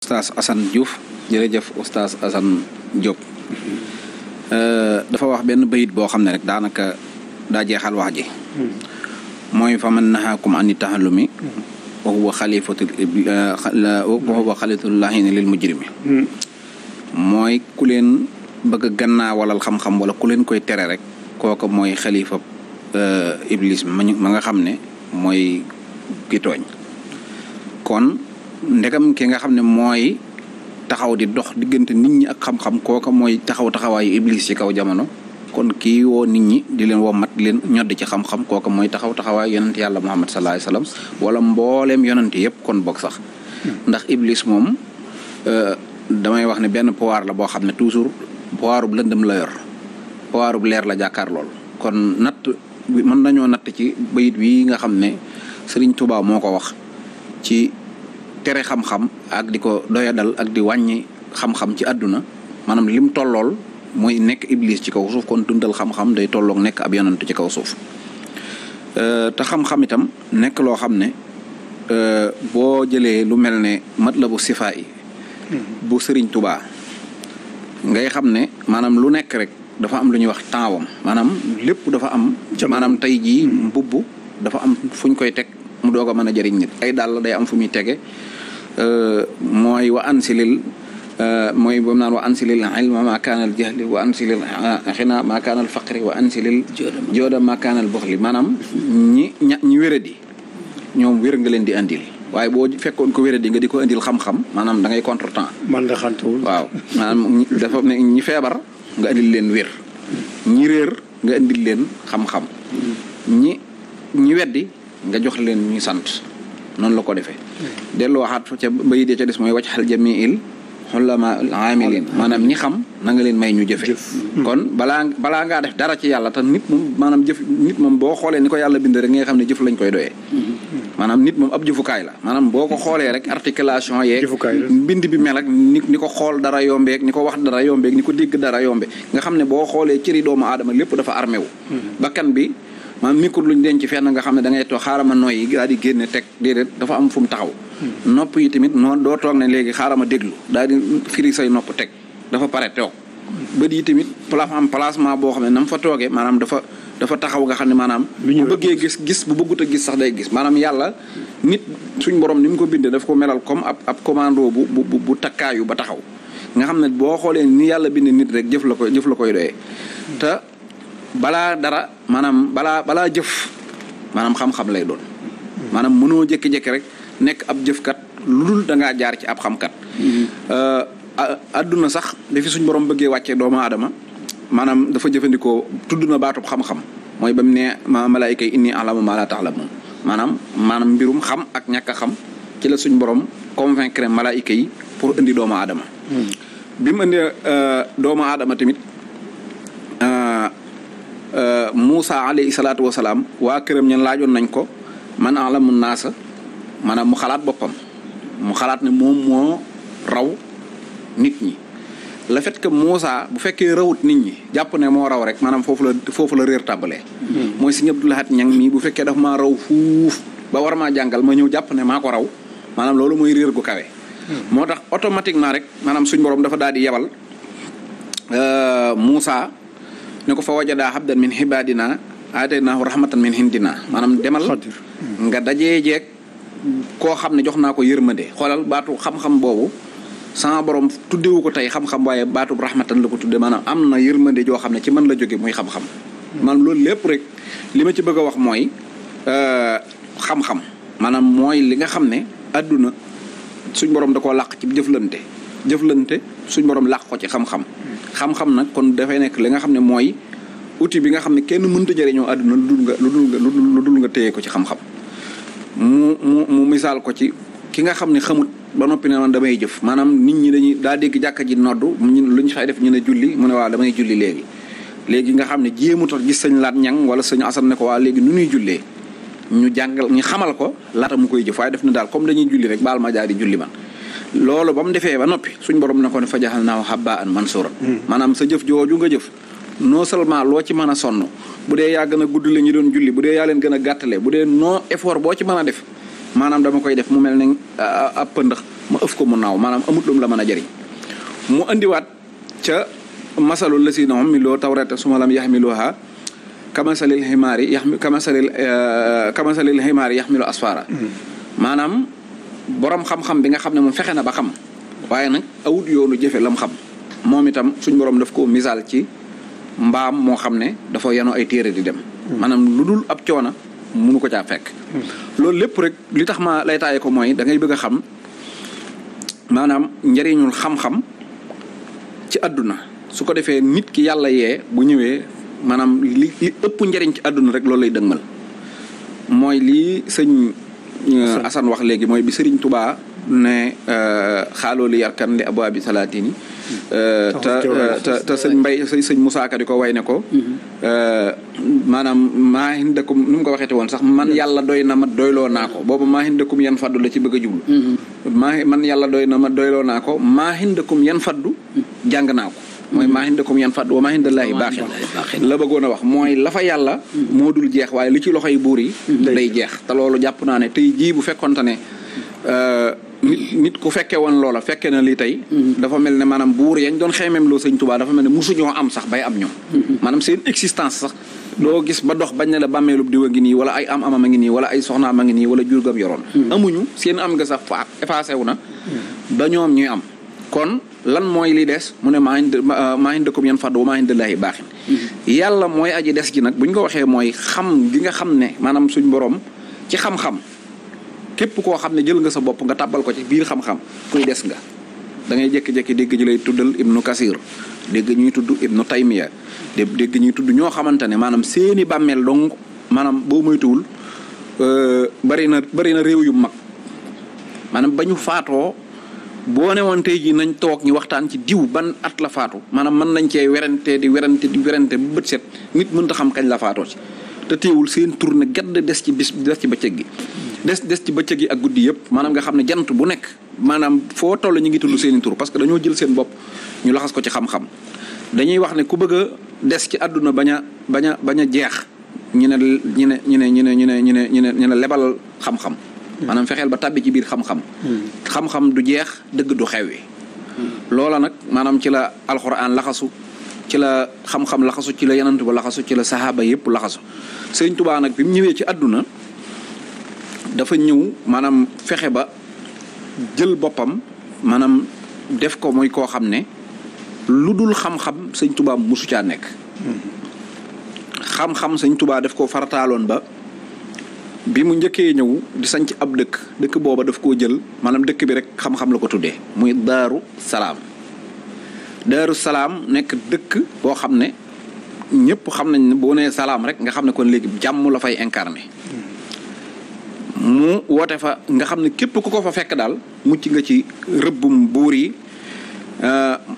Oustaz Assane Diouf jërëjëf Oustaz Assane Diop dafa wax benn bayit boo xam ne rek daanaka daa jeexal wax ji mooy fa man nahaakum ani tahallumi wa huwa xalifatullahi lil mujrimi mooy ku leen bëgg a gannaawalal xam-xam wala ku leen koy tere rek kooka mooy xalifa iblis ma nga xam ne mooy ki tooñ kon ndegam ki nga xam ne mooy taxaw di dox diggante nit ñi ak xam-xam kooka mooy taxawaayu iblis ci kaw jamono kon kii woo nit ñi di leen womat di leen ñodd ci xam-xam kooka mooy taxawaayu yonent yàlla Muhammad sallallahu alayhi wasallam wala mbooleem yonent yëpp kon bokk sax ndax iblis moom damay wax ne benn pouvoir la boo xam ne toujours pouvoirub lëndëm la yor pouvoirub leer la jàkkaar lool kon natt mën nañoo natt ci bayit wi nga xam ne Sëriñ Tuubaa moo ko wax ci tere xam-xam ak di ko doyadal ak di wàññi xam-xam ci àdduna maanaam lim tollool mooy nekk iblis ci kaw suuf kon dundal xam-xam day tolloog nekk ab yonent ci kaw suuf te xam-xam itam nekk loo xam ne boo jëlee lu mel ne Matlabu Sifaa yi bu Sëriñ Tuubaa ngay xam ne maanaam lu nekk rek dafa am lu ñuy wax tempsam maanaam lépp dafa am maanaam tey jii mbubb dafa am fu ñu koy teg mu doog a mën a jëriñ nit ay dàll day am fu muy tege mooy wa ansilil mooy boobu naan wa ansilil ilma ma kaanal jahli wa ansilil xina ma kaanal faqri wa ansilil jooda ma kaanal buxli maanaam ñi wéradi ñoom wér nga leen di andil waaye boo fekkoon ko wéradi nga di ko andil xam-xam maanaam da ngay contretemps man nga xantuwul waaw maanaam dafa ne ñi feebar nga andil leen wér ñi réer nga andil leen xam-xam ñi weddi nga jox leen ñuy sant noonu la ko defee dellu waxaat ca bayi dee ca des mooy wàcc xal jamiil xulama amilin maanaam ñi xam na nga leen may ñu jëfe kon balaa ngaa def dara ci yàlla te nit moom maanaam nit moom boo xoolee ni ko yàlla bind rek nga xam ne jëf lañ koy doyee maanaam nit moom ab jëfukaay la maanaam boo ko xoolee rek articulation yeeg mbind bi mel ak ni ko xool dara yombeeg ni ko wax dara yombeeg ni ko dégg dara yombe nga xam ne boo xoolee cëri doomu aadama lépp dafa armé wu bakkan bi maanaam micro luñ denc fenn nga xam ne da ngay toog xaaral ma nooyi daal di génne teg déedéet dafa am fu mu taxaw nopp yi tamit noonu doo toog ne léegi xaaral ma déglu daal di firi say nopp teg dafa pare toog bët yi tamit am placement boo xam ne na mu fa toogee maanaam dafa taxaw nga xam ne maanaam bu bëggee gis bu bëggut a gis sax day gis maanaam yàlla nit suñ borom ni mu ko bindee daf ko melal comme ab commando bu takkaayu ba taxaw nga xam ne boo xoolee ni yàlla bindee nit rek jëf la koy doyee te balaa dara maanaam balaa jëf maanaam xam-xam lay doon maanaam mënoo jékki-jékki rek nekk ab jëfkat lu dul da ngaa jaar ci ab xamkat adduna sax dafi suñ borom bëggee wàccee doomu aadama maanaam dafa jëfandikoo tudd na baatub xam-xam mooy ba mu ne malaayika yi inni a'lamu ma la ta'lamun maanaam mbirum xam ak ñàkk a xam ci la suñ borom convaincre malaayika yi pour indi doomu aadama bi mu indee doomu aadama tamit Moussa alayhi salaatu wasalaam waa këram ñen laajoon nañ ko man a'lamu naasa maanaam mu xalaat boppam mu xalaat ne moom moo raw nit ñi le fait que Moussa bu fekkee rawut nit ñi jàpp ne moo raw rek maanaam foofu la réer tàmbalee mooy Sëriñ Abdou Lahad Ñang mii bu fekkee daf maa raw fuuf ba war maa jàngal ma ñëw jàpp ne maa ko raw maanaam loolu mooy réer gu kawe moo tax automatiquement rek maanaam suñ borom dafa daal di yebal Moussa ne ko fa wajada habdan min ibadina aataynaahu rahmatan min hindina maanaam demal nga dajee jeeg koo xam ne jox naa ko yërmande xoolal baatu xam-xam boobu sama borom tuddewu ko tey xam-xam waaye baatu rahmatan la ko tudde maanaam am na yërmande joo xam ne ci mën la jóge muy xam-xam maanaam loolu lépp rek li ma ci bëgg a wax mooy xam-xam maanaam mooy li nga xam ne adduna suñ borom da koo làq ci jëflante suñ borom làq ko ci xam-xam nag kon dafay nekk li nga xam ne mooy outil bi nga xam ne kenn mënta jëriñoo àdduna lu dul nga téye ko ci xam-xam mu misaal ko ci ki nga xam ne xamut ba noppi ne man damay jëf maanaam nit ñi dañuy daa dégg jàkka ji noddu lu ñu fay def ñu ne julli mu ne waaw damay julli léegi nga xam ne jéemut a gis sëñ Laat Ñang wala sëñ Asan ne ko waa léegi nu ñuy jullee ñu xamal ko laata mu koy jëf waaye def na daal comme dañuy julli rek baal ma jaar di julli man loolu ba mu defee ba noppi suñ borom ne ko ne fa jaxal naaw habba'an mansuura maanaam sa jëf jooju nga jëf non seulement loo ci mën a sonn bu dee yaa gën a gudd la ñu doon julli bu dee yaa leen gën a gàttale bu dee non effort boo ci mën a def maanaam dama koy def mu mel ne ab pëndax ma ëf ko mu naaw maanaam amut lum la mën a jëriñ mu andiwaat ca masalul lazina hummilu tawrata summa lam yahmiluha kamasalil ximaari yaxmilu asfara maanaam borom xam-xam bi nga xam ne moom fexe na ba xam waaye nag awut yoonu jëfe lam xam moom itam suñ borom daf ko misaal ci mbaam moo xam ne dafa yanu ay téere di dem maanaam lu dul ab coona munu ko caa fekk loolu lépp rek li tax ma lay taaye ko mooy da ngay bëgg a xam maanaam njëriñul xam-xam ci àdduna su ko defee nit ki yàlla yee bu ñëwee maanaam li ëpp njëriñ ci àdduna rek loolu lay dëgmal mooy lii sëñ Assane wax léegi mooy bi Sëriñ Tubaa ne xaaloo li yarkan li abwaabi salaatini te sëñ Mbay sëñ Musaa Ka di ko way ne ko maanaam maa hindakum nu mu ko waxeeti woon sax man yàlla doy na ma doyloo naa ko boobu maa hindakum yan faddu la ci bëgg a jublu man yàlla doy na ma doyloo naa ko maa hindakum yan faddu jàng naa ko mooy maa hindakum yan faddu wa maa hindallaahi baaxin la bëggoon a wax mooy la fa yàlla moo dul jeex waaye li ci loxoy buur yi day jeex te loolu jàpp naa ne tey jii bu fekkonte ne nit ku fekke woon loola fekke na lii tey dafa mel ne maanaam buur yañ doon xeemeem loo sëñ Tuubaa dafa mel ne musuñoo am sax bay am ñoom maanaam seen existence sax doo gis ba dox bañ ne la bàmmeelub diwa ngi nii wala ay amam a ngi nii wala ay soxnaam a ngi nii wala jur gam yoroon amuñu seen am nga sax fa effacé wu na ba ñoom ñuy am kon lan mooy li des mu ne maa hindakum yan faddu wa maa hindallaahi baaxin yàlla mooy aji des ji nag buñ ko waxee mooy xam gi nga xam ne maanaam suñ borom ci xam-xam képp koo xam ne jël nga sa bopp nga tàbbal ko ci biir xam-xam kuy des nga da ngay jékki-jékki dégg ñu lay tuddal ibnu kasir dégg ñuy tudd ibnu taymiya dégg ñuy tudd ñoo xamante ne maanaam seeni bàmmeel dong maanaam boo moytuwul bari na réew yu mag maanaam ba ñu faatoo boo ne woon tey jii nañ toog ñu waxtaan ci diw ban at la faatu maanaam mën nañ cee werante di werante bu bët set nit mënta xam kañ la faatoo ci te teewul seen tur ne gedd des ci bëccëg gi des ci bëccëg yi ak guddi yëpp maanaam nga xam ne jant bu nekk maanaam foo toll ñu ngi tudd seeni tur parce que dañoo jël seen bopp ñu laxas ko ci xam-xam dañuy wax ne ku bëgg a des ci àdduna bañ a jeex ñu ne lebal xam-xam maanaam fexeel ba tàbbi ci biir xam-xam xam-xam du jeex dëgg du xewwi loola nag maanaam ci la alxuraan laxasu ci la xam-xam laxasu ci la yanant ba laxasu ci la saxaaba yëpp laxasu Sëriñ Tuubaa nag bi mu ñëwee ci àdduna dafa ñëw maanaam fexe ba jël boppam maanaam def ko mooy koo xam ne lu dul xam-xam Sëriñ Tuubaa musu caa nekk xam-xam Sëriñ Tuubaa def ko farataaloon ba bi mu njëkkee ñëw di sanc ab dëkk booba daf koo jël maanaam dëkk bi rek xam-xam la ko tuddee muy Daaru Salaam nekk dëkk boo xam ne ñëpp xam nañ ne boo nee salaam rek nga xam ne kon léegi jàmm la fay incarné mu woote fa nga xam ne képp ku ko fa fekk daal mucc nga ci rëbbum buur yi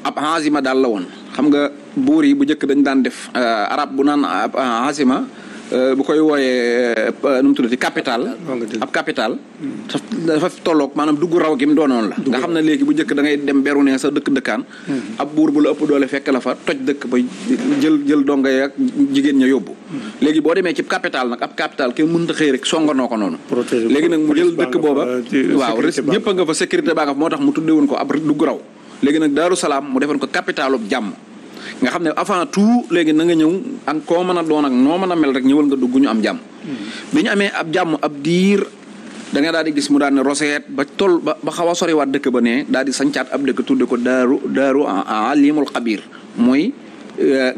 ab hazima daal la woon xam nga buur yi bu njëkk dañ daan def arab bu naan ab hazima bu koy wooyee nu mu tuddati capital ab capital dafa tolloog maanaam dugg raw gi mu doonoon la nga xam ne léegi bu njëkk da ngay dem beru ne sa dëkkaan ab buur bu la ëpp doole fekk la fa toj dëkk ba jël donga ak jigéen ña yóbbu léegi boo demee ci capital nag ab capital kenn mënut a xëy rek songanoo ko noonu léegi nag mu jël dëkk booba waaw ñëpp a nga fa sécurité baa nga fa moo tax mu tuddewoon ko ab dugg raw léegi nag Daaru Salaam mu defoon ko capitalub jàmm nga xam ne avant tout léegi na nga ñëw ak koo mën a doon ak noo mën a mel rek ñëwal nga dugg ñu am jàmm bi ñu amee ab jàmm ab diir da nga daal di gis mu daal ne roseet ba toll ba xaw a soriwaat dëkk ba ne daal di sancaat ab dëkk tudde ko daaru alimul xabir mooy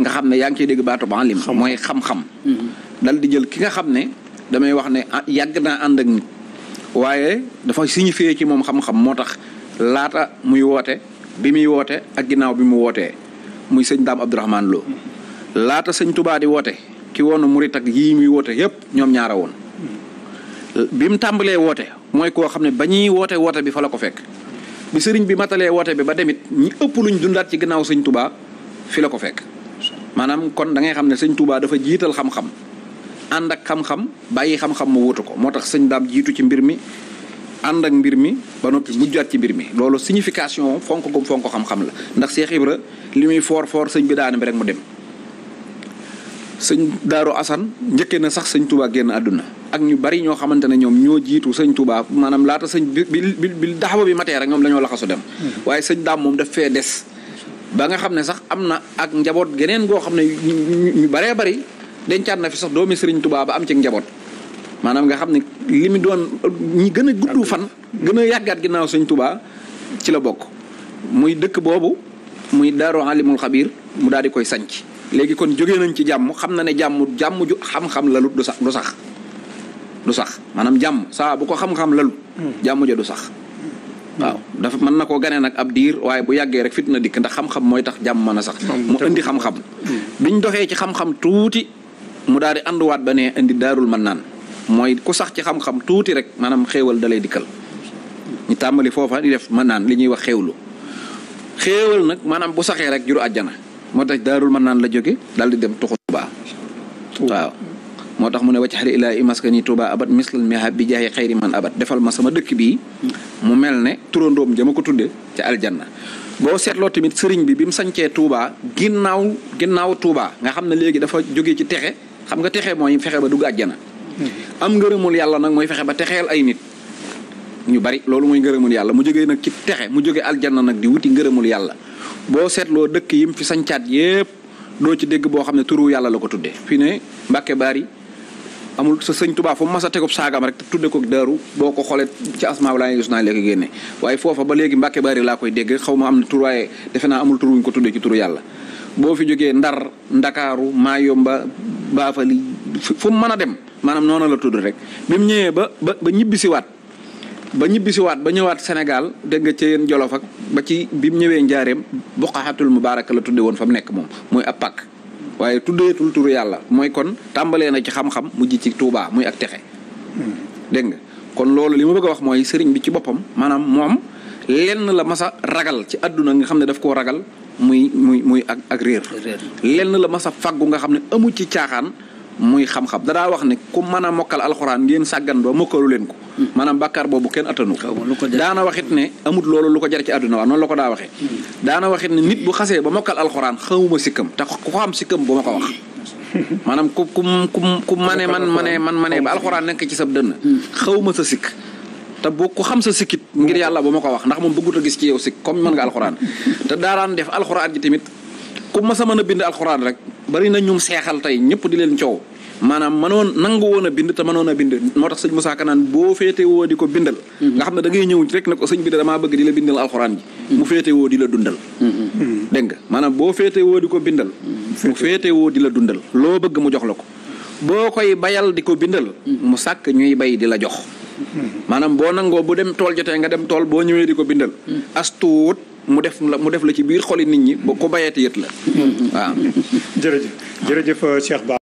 nga xam ne yaa ngi ciy dégg baatu ba alim mooy xam-xam dal di jël ki nga xam ne damay wax ne yàgg naa ànd ak nit waaye dafa signifié ci moom xam-xam moo tax laata muy woote bi muy woote ak ginnaaw bi mu wootee muy sëñ Daam Abdourahmane Lo laata sëñ Touba di woote ki woon murit ak yii muy woote yëpp ñoom ñaara woon bi mu tàmbalee woote mooy koo xam ne ba ñuy woote bi fa la ko fekk bi sëriñ bi matalee woote bi ba demit ñi ëpp luñ dundaat ci ginnaaw sëñ Touba fi la ko fekk maanaam kon da ngay xam ne sëñ Touba dafa jiital xam-xam ànd ak xam-xam bàyyi xam-xam mu wutu ko moo tax sëñ Daam jiitu ci mbir mi ànd ak mbir mi ba noppi mujjaat ci mbir mi loolu signification fonk gum fonk xam-xam la ndax Cheikh Ibra li muy foor sëñ bi daane bi rek mu dem sëñ Daaru Asan njëkkee na sax sëñ Touba génn àdduna ak ñu bari ñoo xamante ne ñoom ñoo jiitu sëñ Touba maanaam laata sëñ bi daxawa bi matee rek ñoom dañoo laxasu dem waaye sëñ daam moom daf fee des ba nga xam ne sax am na ak njaboot geneen goo xam ne ñu baree bari dencaat na fi sax doomi sëriñ Touba ba am ci njaboot maanaam nga xam ne li mu doon ñi gën a gudd fan gën a yàggaat ginnaaw sëñ Touba ci la bokk muy dëkk boobu muy Daaru Alimul Xabiir mu daal di koy sanc léegi kon jógee nañ ci jàmm xam na ne jàmm ju xam-xam lalut du sax maanaam jàmm saa bu ko xam-xam lalut jàmm ja du sax waaw dafa mën na koo ganee nag ab diir waaye bu yàggee rek fitna dikk ndax xam-xam mooy tax jàmm mën a sax mu indi xam-xam biñ doxee ci xam-xam tuuti mu daal di ànduwaat ba ne indi Daarul Mannaan mooy ku sax ci xam-xam tuuti rek maanaam xéewal dalay dikkal ñu tàmbali foofa di def Mannaan li ñuy wax xéewal nag maanaam bu saxee rek juru àjjana moo tax Daarul Mannaan la jóge daal di dem tuxu Tuubaa waaw moo tax mu ne wacc xari ilaa i maskani Tuubaa abat mislal miha bi jaayi xayri man abat defal ma sama dëkk bii mu mel ne turandoom jama ko tudde ca aljanna boo seetloo tamit sëriñ bi mu sañcee Tuubaa ginnaaw Tuubaa nga xam ne léegi dafa jóge ci texe xam nga texe mooy fexe ba dugg àjjana am ngërëmul yàlla nag mooy fexe ba texeel ay nit ñu bari loolu mooy ngërëmul yàlla mu jógee nag ci texe mu jóge aljanna nag di wuti ngërëmul yàlla boo seetloo dëkk yim fi sañcaat yépp doo ci dégg boo xam ne turu yàlla la ko tuddee fii ne Mbàkke Baari amul sa sëñ Tuubaa fu mu mas a tegub saagam rek te tudde ko daaru boo ko xoolee ci asmaa laa gis naa léegi génne waaye foofa ba léegi Mbàkke Baari laa koy dégg xaw ma am na tur waaye defe naa amul tur wuñ ko tuddee ci turu yàlla boo fi jógee Ndar Ndakaaru Maayomba Baafali fu mu mën a dem maanaam noonu la tudd rek bi mu ñëwee ba ñibbisiwaat ba ñëwaat Sénégal dégg nga ci yéen Jolof ak ba ci bi mu ñëwee Njaareem Buqaxatul Mubaaraka la tudde woon fa mu nekk moom muy ab pàkk waaye tuddeetul turu yàlla mooy kon tàmbalee na ci xam-xam mujj ci Tuubaa muy ak texe dégg nga kon loolu li ma bëgg a wax mooy sëriñ bi ci boppam maanaam moom lenn la masa ragal ci àdduna nga xam ne daf koo ragal muy ak réer lenn la masa faggu nga xam ne amu ci caaxaan muy xam-xam dadaa wax ne ku mën a mokkal alxuraan ngeen sàggan ba mokkalu leen ko maanaam bàkkaar boobu kenn attanu daana waxit ne amut loolu lu ko jar ci àdduna waa noonu la ko daa waxee daana waxit ne nit bu xasee ba mokkal alxuraan xamuma sikkam te ku ko xam sikkam bu ma ko wax maanaam ku mane ba alxuraan nekk ci sab dënn xawma sa sikk te boo ko xam sa sikkit ngir yàlla bu ma ko wax ndax moom bëggut a gis ci yow sikk comme mën nga alxuraan te daaraan def alxuraan ji tamit ku ma sa mën a bind alxuraan rek bari na ñum seexal tey ñëpp di leen coow maanaam nangu woon a bind te mënoon a bind moo tax sëñ Moussa Ka naan boo féete woo di ko bindal nga xam ne da ngay ñëw rek ne ko sëñ bi damaa bëgg di la bindal alxuraan ji mu féete woo di la dundal dégg nga maanaam boo féete woo di ko bindal mu féete woo di la dundal loo bëgg mu jox la ko boo koy bayal di ko bindal mu sàkk ñuy bay di la jox maanaam boo nangoo bu dem tool jotee nga dem tool boo ñëwee di ko bindal as tuut mu def la ci biir xoli nit ñi ba ko bayati yët la waaw jërëjëf Cheikh Ba